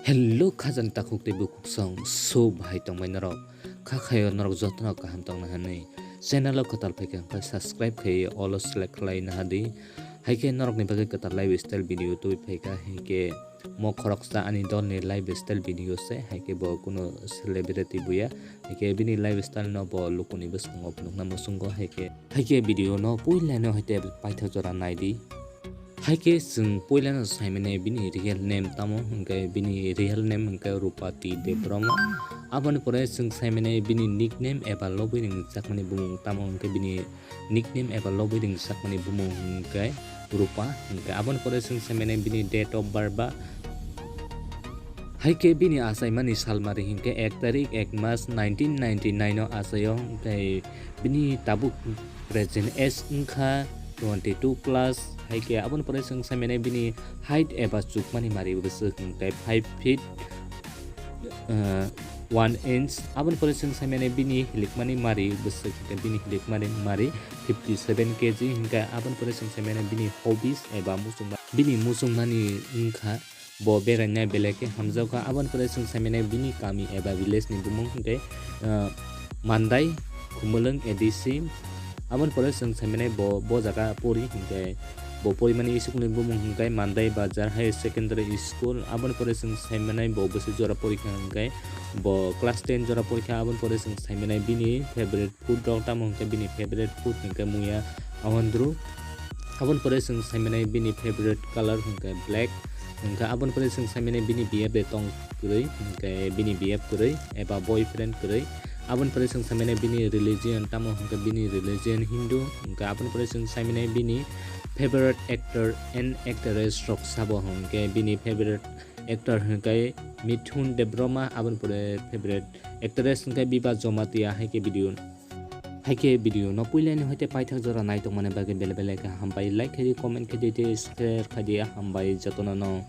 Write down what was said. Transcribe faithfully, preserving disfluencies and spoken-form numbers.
Hello khajani takhuk tei bukhuk song, so bahai tongbai norok? Kha khaio norok jotono kaham tongna hwnwi. Channel o kwtal phaikha hwnkhe subscribe khaiwi all o select khlai nahadi. Haikhe norokni bagwi kwtal lifestyle video tubui phaikha, haikhe mo khoroksa ani dolni lifestyle video se, haikhe bo kuno celebrity buya, haikhe bini lifestyle no bo lukuni bwskango phunukna muchungo, haikhe, haikhe video no puilano haite paithak jora naidi. Haikhe chwng puilano saimane bini real name tamo hwnkhe bini real name hwnkhe Rupati Debbarma. Aboni pore chwng saimane bini nickname eba lobwi ringjakmani bumung tamo hwnkhe bini nickname eba lobwi ringjakmani bumung hwnkhe Rupa hwnkhe. Aboni pore chwng saimane bini date of birth ba. Haikhe bini achaimani salmari hwnkhe ek tarik ek mas nineteen ninety nine o achaio, hwnkhe bini tabuk present age wngkha twenty two plus. Haikhe aboni pore chwng saimane bini height eba chukmani mari bwswk hwnkhe five feet, uh, one inch. Aboni pore chwng saimane bini hilikmani mari bwswk hwnkhe bini hilikmani mari fifty seven K G hwnkhe. Aboni pore chwng saimane bini hobbies eba muchungma-, bini muchungmani wngkha bo beraina belai khe hamjakgo. Aboni pore chwng saimane bini kami eba village ni bumung hwnkhe, uh, Mandai Khumulwng A D C. Aboni pore chwng saimane bo, bo jaga pori hwnkhe bo porimani school ni bumung hwnkhe Mandai Bazar Higher Secondary School. Aboni pore chwng saimane bo bwswk jora porikha hwnkhe bo class ten jora porikha. Aboni pore chwng saimane bini favorite food rok tamo hwnkhe bini favorite food hwnkhe muya awandru. Aboni pore chwng saimane bini favorite color hwnkhe black. Hwnkhe aboni pore chwng saimane bini B F de tong kwrwi, hwnkhe bini B F kwrwi eba boyfriend kwrwi. Aboni pore chwng saimane bini religion tamo hwnkhe bini religion Hindu. Hwnkhe aboni pore chwng saimane bini favorite actor and actress rok sabo hwnkhe bini favorite actor hwnkhe Mithun Debbarma, aboni pore favorite actress hwnkhe Biba Jamatia. Haikhe video, haikhe video no puilani hoite paithak jora naitokmani bagwi belai belai khe hambai. Like khaidi, comment khaidi tei share khaidi, hambai jotono no.